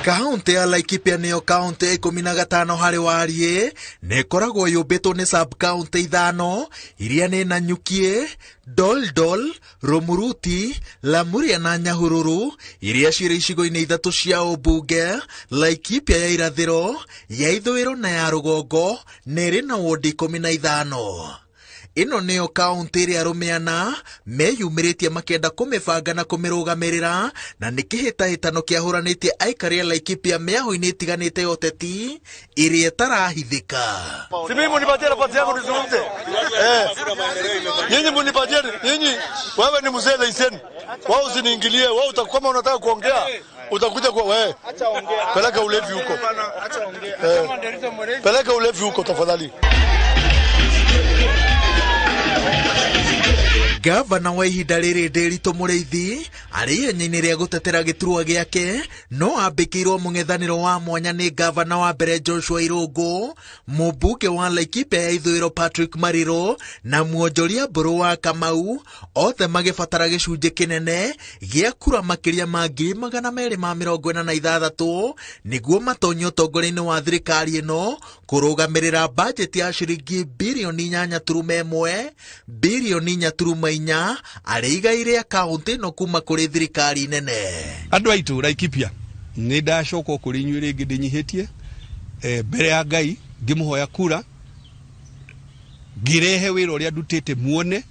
Kaũntĩ ya Laikipia nĩyo kaũntĩ ya 15 harĩ wariĩ na ĩkoragwo yũmbĩtwo nĩ sub kaũntĩ ithano iria nĩ Nanyuki, Doldol, Rumuruti, Lamuria na Nyahururu iria cirĩ icigo-inĩ ithatũ cia ũmbunge, Laikipia ya irathĩro, ya ithũĩro na ya rũgongo, na ĩrĩ na wondi 15. Ĩno nĩyo kaũntĩ ĩrĩa arũme ana meyumĩrĩtie makĩenda kũmĩbanga na kũmĩrũgamĩrĩra, na nĩ kĩhĩtahĩtano kĩahũranĩtie aikari a Laikipia mĩahũ-inĩ ĩtiganĩte ya ũteti ĩrĩa ĩtarahithĩka. Si mimi munipatie nafasi yangu nizungumze. Eh. Nyinyi munipatie, nyinyi wewe ni mzee leseni. Wewe usiniingilie, wewe utakuwa kama unataka kuongea, utakuja kwa wewe. Peleka ulevi huko. Eh. Peleka ulevi huko tafadhali. Gavana wa ihinda rĩrĩ Ndĩritũ Mũrĩithi arĩ ihenya-inĩ rĩa gũtetera gĩturwa gĩake no ambĩkĩirwo mũng'ethanĩro wa mwanya nĩ gavana wa mbere Joshua Irũngũ, mũmbunge wa Laikipia ya ithũĩro Patrick Mariru na mwonjoria Mbũrũ wa Kamau, othe magĩbatara gĩcunjĩ kĩnene gĩa kura makĩria ma 246,000 nĩguo matonye ũtongoria-inĩ wa thirikari ĩno kũrũgamĩrĩra bajeti ya ciringi birioni 8.1 birioni 4.4 arĩ igai rĩa kaũntĩ ĩno kuma kũrĩ thirikari nene. Andũ aitũ Laikipia, nĩ ndacoka kũrĩ inyuĩ rĩngĩ ndĩnyihĩtie mbere ya Ngai ngĩmũhoya kura, ngĩrehe wĩra ũrĩa ndutĩte muone,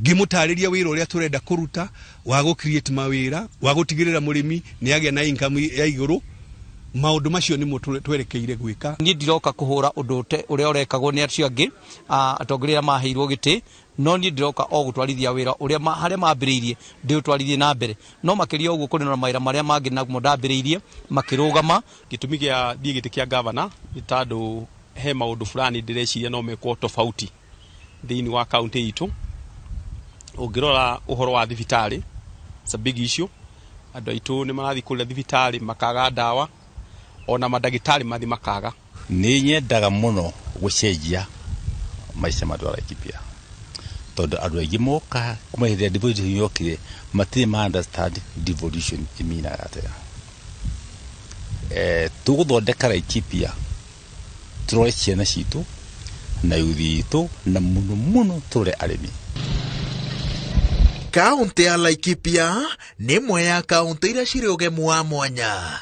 ngĩmũtarĩria wĩra ũrĩa tũrenda kũruta wa gũ create mawĩra, wa gũtigĩrĩra mũrĩmi nĩ agĩa na income ya igũrũ. Maũndũ macio nĩmo twerekeire gwĩka. Niĩ ndiroka kũhũra ũndũ ũrĩa ũrekagwo nĩ acio angĩ, atongoria arĩa maheirwo gĩtĩ, no niĩ ndĩroka o gũtwarithia wĩra ũrĩa harĩa mambĩrĩirie ndĩũtwarithie na mbere. No makĩria ũguo kũrĩ na mawĩra marĩa mangĩ namo ndambĩrĩirie makĩrũgama. Gĩtũmi gĩa thiĩ gĩtĩ kĩa gavana nĩ tondũ he maũndũ fulani ndĩreciria no mekwo tofauti thĩinĩ wa kaunti itũ. Ũngĩrora ũhoro wa thibitarĩ, it's a big issue. Andũ aitũ nĩ marathiĩ kũrĩa thibitarĩ makaga ndawa, ona mandagĩtarĩ mathiĩ makaga. Nĩ nyendaga mũno gũcenjia maica ma andũ a Laikipia, tondũ andũ aingĩ moka kuma hĩndĩ ĩrĩa devolution yokire matirĩ ma understand devolution ĩminaga atĩa. Tũgũthondeka Laikipia tũrore ciana citũ na yuthi itũ na mũno mũno tũrore arĩmi. Kaũntĩ ya Laikipia nĩ ĩmwe ya kaũntĩ iria cirĩ ũgemu wa mwanya.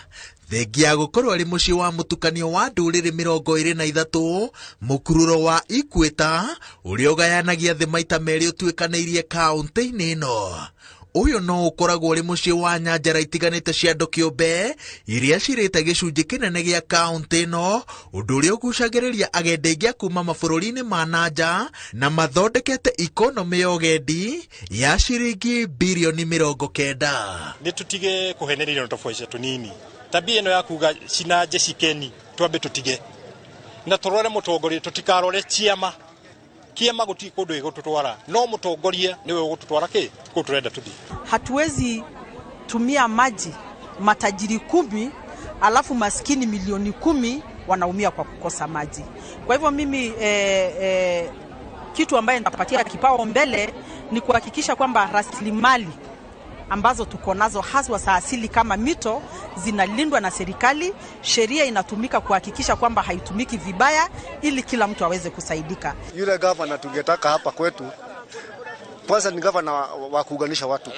Thengia ya gũkorwo arĩ mũciĩ wa mũtukanio wa ndũrĩrĩ 23, mũkururo wa Equator ũrĩa ũgayanagia thĩ maita merĩ ũtuĩkanĩirie kaũntĩ-inĩ ĩno. Ũyũ no ũkoragwo ũrĩ mũciĩ wa nyanjara itiganĩte cia andũ kĩũmbe iria cirĩte gĩcunjĩ kĩnene gĩa kaũntĩ ĩno, ũndũ ũrĩa ũgucagĩrĩria agendi aingĩ a kuma mabũrũri-inĩ ma na nja na mathondekete ikonomĩ ya ũgendi ya ciringi birioni 90. Nĩ tũtige kũhenererio na tũboica tũnini. Tabia ĩno ya kuga cinanje cikeni twambe tũtige na tũrore mũtongoria, tũtikarore ciama. Kiama gũtirĩ kũndũ gĩgũtũtwara, no mũtongoria nĩwe ũgũtũtwara kĩ kũu tũrenda tũthiĩ. Hatuwezi tumia maji matajiri 10 alafu maskini milioni 10 wanaumia kwa kukosa maji. Kwa hivyo mimi kitu ambaye nitapatia kipao mbele ni kuhakikisha kwamba rasilimali ambazo tuko nazo haswa za asili kama mito zinalindwa na serikali, sheria inatumika kuhakikisha kwamba haitumiki vibaya ili kila mtu aweze kusaidika. Yule gavana tungetaka hapa kwetu kwanza ni gavana wa kuunganisha watu.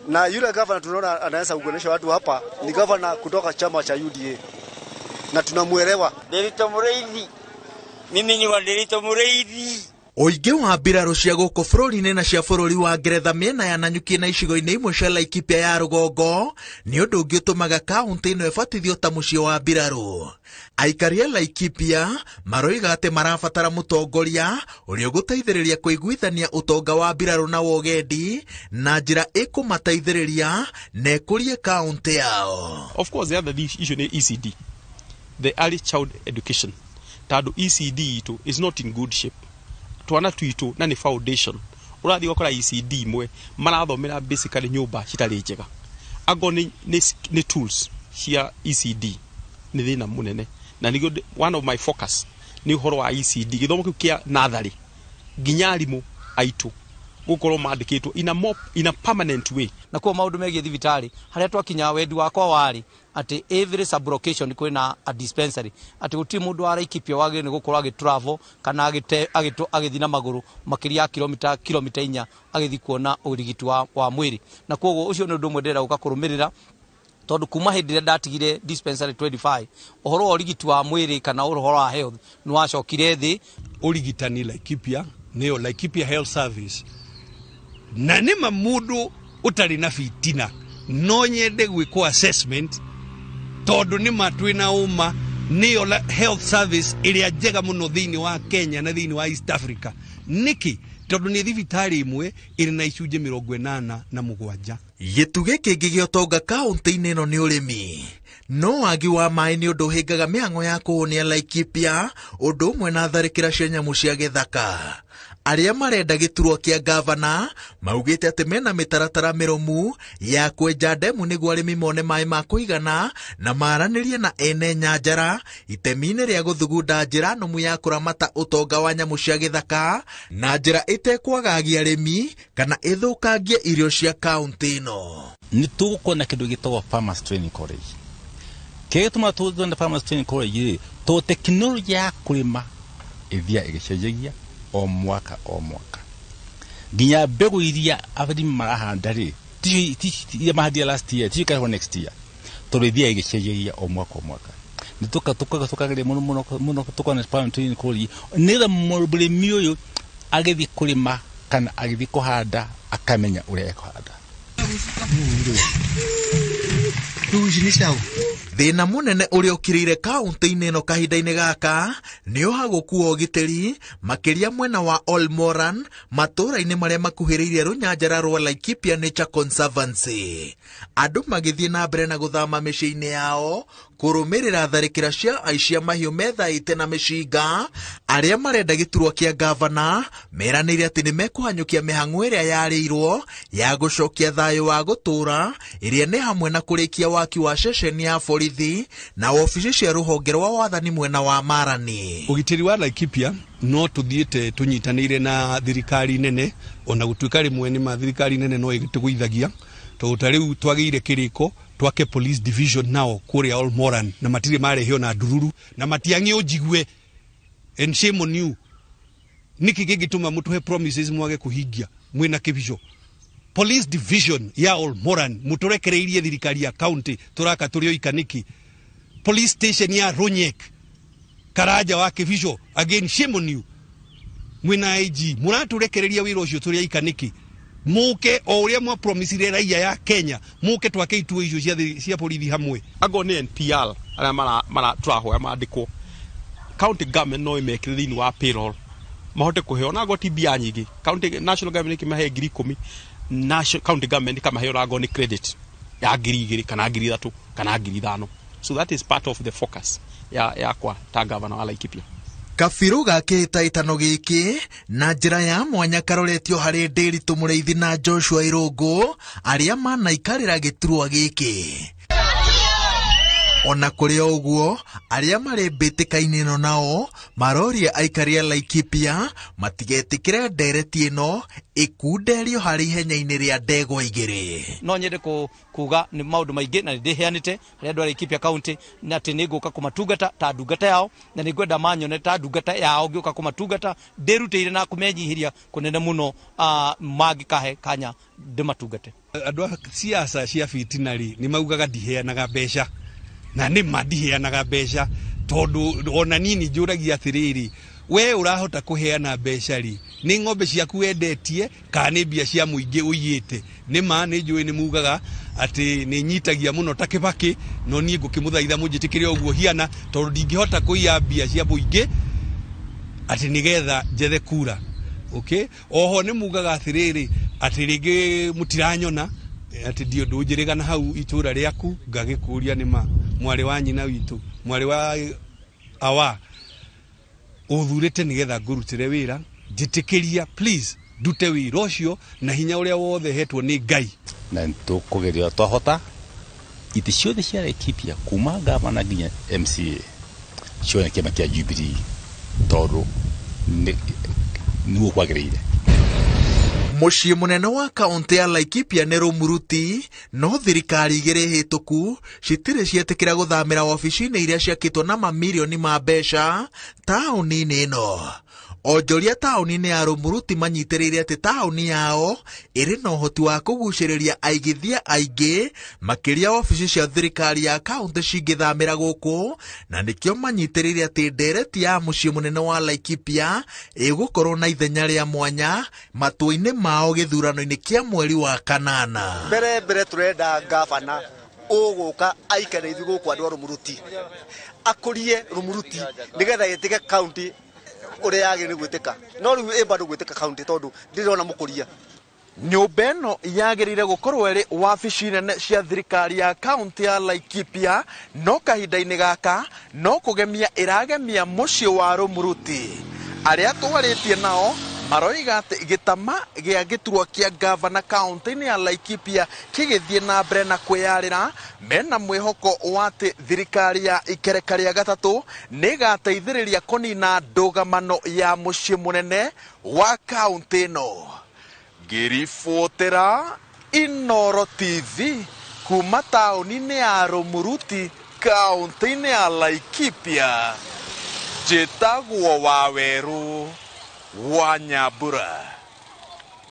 Na yule gavana tunaona anaweza kuunganisha watu hapa ni gavana kutoka chama cha UDA. Na tunamuelewa. Ndiritu Mũrĩithi. Mimi ni wa Ndiritu Mũrĩithi. Ũingĩ wa mbirarũ cia gũkũ bũrũri-inĩ na cia bũrũri wa Ngeretha mĩena ya Nanyuki na icigo-inĩ imwe cia Laikipia ya rũgongo nĩ ũndũ ũngĩ ũtũmaga kaũntĩ ĩno ĩbatithio ta mũciĩ wa mbirarũ. Aikari a Laikipia maroiga atĩ marabatara mũtongoria ũrĩa ũgũteithĩrĩria kũiguithania ũtonga wa mbirarũ na wa ũgendi na njĩra ĩkũmateithĩrĩria na ĩkũrie kaũntĩ yao. Of course, the other issue nĩ ECD, the early child education, tondũ ECD itũ is not in good shape. Twana twitũ na nĩ foundation ũrathiĩ ũgakora ECD imwe marathomera basically nyũmba citarĩ njega, angorwo nĩ tools cia ECD nĩ thĩna mũnene, na nĩguo one of my focus nĩ ũhoro wa ECD, gĩthomo kĩu kĩa natharĩ nginya arimũ aitũ Gukorwo mandikitwo in a more, in a permanent way. Na kuo maundu megie thibitari haria twakinya wendi wakwa wari ati every sublocation kwina a dispensary, ati gutiri mundu wa Laikipia wagire ni gukorwo agi travel kana agithi na maguru makiria ya kilomita 4 agithi kuona urigiti wa mwiri. Na koguo ucio ni undu umwe ndĩrenda guka kurumirira, tondu kuma hindi ĩrĩa ndatigire dispensary 25 uhoro wa urigiti wa mwiri kana uhoro wa health ni wacokire thi. Urigitani Laikipia niyo Laikipia Health Service, na nima mundu utari na fitina no nyende gwikwo assessment, tondu nima twina uma niyo health service iria njega muno thiini wa Kenya na thiini wa East Africa. Niki? Tondu ni thibitari imwe iri na icunjĩ 87. Gĩtugĩ kĩngĩ gĩa ũtonga kaũntĩ-inĩ ĩno nĩ ũrĩmi. No wagi wa maĩ nĩ ũndũ ũhĩngaga mĩhang'o ya kũhũnia Laikipia, ũndũ ũmwe na tharĩkĩra cia nyamũ cia gĩthaka. Arĩa marenda gĩturwa kĩa gavana maugĩte atĩ mena mĩtaratara mĩrũmu ya kwenja ndemu nĩguo arĩmi mone maĩ ma kũigana na maranĩrie na ene nyanjara itemi-inĩ rĩa gũthugunda njĩra nũmu ya kũramata ũtonga wa nyamũ cia gĩthaka na njĩra ĩtekwagagia arĩmi kana ĩthũkangie irio cia kaũntĩ ĩno. Nĩ tũgũkorwo na kĩndũ gĩtagwo Farmers Training College. Kĩrĩa gĩtũmaga tũthondeke na Farmers Training College rĩ, tondũ tekinoronjĩ ya kũrĩma ĩthiaga ĩgĩcenjagia o mwaka o mwaka, nginya mbegũ iria arĩmi marahanda rĩ, ti iria mahandire last year ticio ikarehwo next year, tondũ ithiaga igĩcenjagia o mwaka o mwaka. Nĩ tũkageria mũno mũno mũno tũkona Farmers Training College nĩgetha mũrĩmi ũyũ agĩthiĩ kũrĩma kana agĩthiĩ kũhanda akamenya ũrĩa ekũhanda. Thĩna mũnene ũrĩa ũkirĩire kaũntĩ-inĩ ĩno kahinda-inĩ gaka nĩ ũhagũku wa ũgitĩri makĩria mwena wa Olmoran matũũra-inĩ marĩa makuhĩrĩirie rũnyanjara rwa Laikipia Nature Conservancy. Andũ magĩthiĩ na mbere na gũthama mĩciĩ-inĩ yao kũrũmĩrĩra tharĩkĩra cia aici a mahiũ methaĩte na mĩcinga. Arĩa marenda gĩturwa kĩa gavana meranĩire atĩ nĩmekũhanyũkia mĩhang'o ĩrĩa yarĩirwo ya gũcokia thayũ wa gũtũũra ĩrĩa nĩ hamwe na kũrĩkia waki wa ceceni ya borithi na wabici cia rũhonge rwa wathani mwena wa Marani. Ũgitĩri wa Laikipia no tuthiĩte tũnyitanĩire na thirikari nene, ona gũtuĩka rĩmwe nĩ ma thirikari nene no ĩtũgũithagia, tondũ ta rĩu twagĩire kĩrĩko twake police division nao kũrĩa Olmoran na matirĩ marehio na ndururu na matiang'ĩ ũnjigue, and shame on you. Nĩkĩ kĩngĩtũma mũtũhe promises mwage kũhingia mwĩna kĩbico? Police division ya Olmoran mũtũrekereirie thirikari ya county tũraka tũrĩ oika nĩkĩ? Police station ya Ronyek Karanja wa kĩbico, again shame on you. Mwĩna IG mũratũrekereria wĩra ũcio tũrĩ aika nĩkĩ? Mũke o ũrĩa mwapromisire raia ya Kenya, mũke twake ituo icio cia borithi hamwe. Ago nĩ NPR arĩa mara tũrahoya mandĩkwo, county government no ĩmekĩre thĩinĩ wa payroll mahote kũheo na ngo ti mbia nyingĩ. County national government ĩkĩmahe 10,000, national county government ĩkamahe ona ngo nĩ credit ya 2,000 kana 3,000 kana 5,000. So that is part of the focus ya yakwa ta governor wa Laikipia. Kabiru ga kĩhĩtahĩtano gĩkĩ na njĩra ya mwanya karoretio harĩ Ndĩritũ Mũrĩithi na Joshua Irũngũ arĩa manaikarĩra gĩturwa gĩkĩ. Ona kũrĩ o ũguo, arĩa marĩ mbĩtĩka-inĩ ĩno nao maroria aikari a Laikipia matigetĩkĩre ndereti ĩno ĩkunderio harĩ ihenya-inĩ rĩa ndegwa igĩrĩ. No nyende kuga nĩ maũndũ maingĩ na nĩndĩheanĩte harĩ andũ a Laikipia County na atĩ nĩngũka kũmatungata ta ndungata yao, na nĩngwenda manyone ta ndungata yao ngĩũka kũmatungata ndĩrutĩire na kũmenyihĩria kũnene mũno, mangĩkahe kanya ndĩmatungate. Andũ a siasa cia fitina rĩ nĩ maugaga ndiheanaga mbeca, na nĩ ma ndiheanaga mbeca, tondũ ona niĩ nĩ njũragia atĩrĩrĩ, we ũrahota kũheana mbeca rĩ, nĩ ng'ombe ciaku wendetie kana nĩ mbia cia mũingĩ ũiyĩte? Nĩ ma nĩ njũĩ nĩ mugaga atĩ nĩ nyitagia mũno ta Kĩbakĩ, no niĩ ngũkĩmũthaitha mũnjĩtĩkĩre ũguo hiana, tondũ ndingĩhota kũiya mbia cia mũingĩ atĩ nĩgetha njethe kura. Okay, oho nĩ mugaga atĩrĩrĩ atĩ rĩngĩ mũtiranyona atĩ ndiũ ndũnjĩrĩga na hau itũra rĩaku, ngagĩkũria nĩ ma mwarĩ wa nyina witũ, mwarĩ wa awa ũthurĩte nĩgetha ngũrutĩre wĩra, njĩtĩkĩria please ndute wĩra ũcio na hinya ũrĩa wothe hetwo nĩ Ngai. Na nĩtũkũgeria twahota itĩ ciothe cia Laikipia kuma gavana nginya MCA cione kĩama kĩa Jubilee, tondũ nĩguo kwagĩrĩire. Mũciĩ mũnene wa kaũntĩ ya Laikipia nĩ Rumuruti, no thirikari igĩrĩ hĩtũku citirĩ cietĩkĩra gũthamĩra wabici-inĩ iria ciakĩtwo na mamirioni ma mbeca taũni-inĩ ĩno. Onjoria taũni-inĩ ya Rumuruti manyitĩrĩire atĩ taũni yao ĩrĩ na ũhoti wa kũgucĩrĩria aigithia aingĩ makĩria wabici cia thirikari ya kaũntĩ cingĩthamĩra gũkũ, na nĩkĩo manyitĩrĩire atĩ ndereti ya mũciĩ mũnene wa Laikipia ĩgũkorwo na ithenya rĩa mwanya matua-inĩ mao gĩthurano-inĩ kĩa mweri wa kanana. Mbere mbere tũrenda gavana ũgũka aikare ithuĩ gũkũ andũ a Rumuruti, akũrie Rumuruti nĩgetha ĩtĩke kaunti ũrĩa yagĩrĩire gwĩtĩka, no rĩu ĩ bado gwĩtĩka kaunti tondũ ndĩrona mũkũria. Nyũmba ĩno yagĩrĩire gũkorwo ĩrĩ wabici nene cia thirikari ya kaunti ya Laikipia, no kahinda-inĩ gaka no kũgemia ĩragemia mũciĩ wa Rumuruti. Arĩa twarĩtie nao maroiga atĩ gĩtama gĩa gĩturwa kĩa gavana kaunti-inĩ ya Laikipia kĩgĩthiĩ na mbere na kwĩyarĩra, mena mwĩhoko wa atĩ thirikari ya ikereka rĩa gatatũ nĩĩgateithĩrĩria kũnina ndũgamano ya mũciĩ mũnene wa kaunti ĩno. Ngĩribotera Inooro TV kuma taũni-inĩ ya Rumuruti kaunti-inĩ ya Laikipia, njĩtagwo Wawerũ wa Nyambura.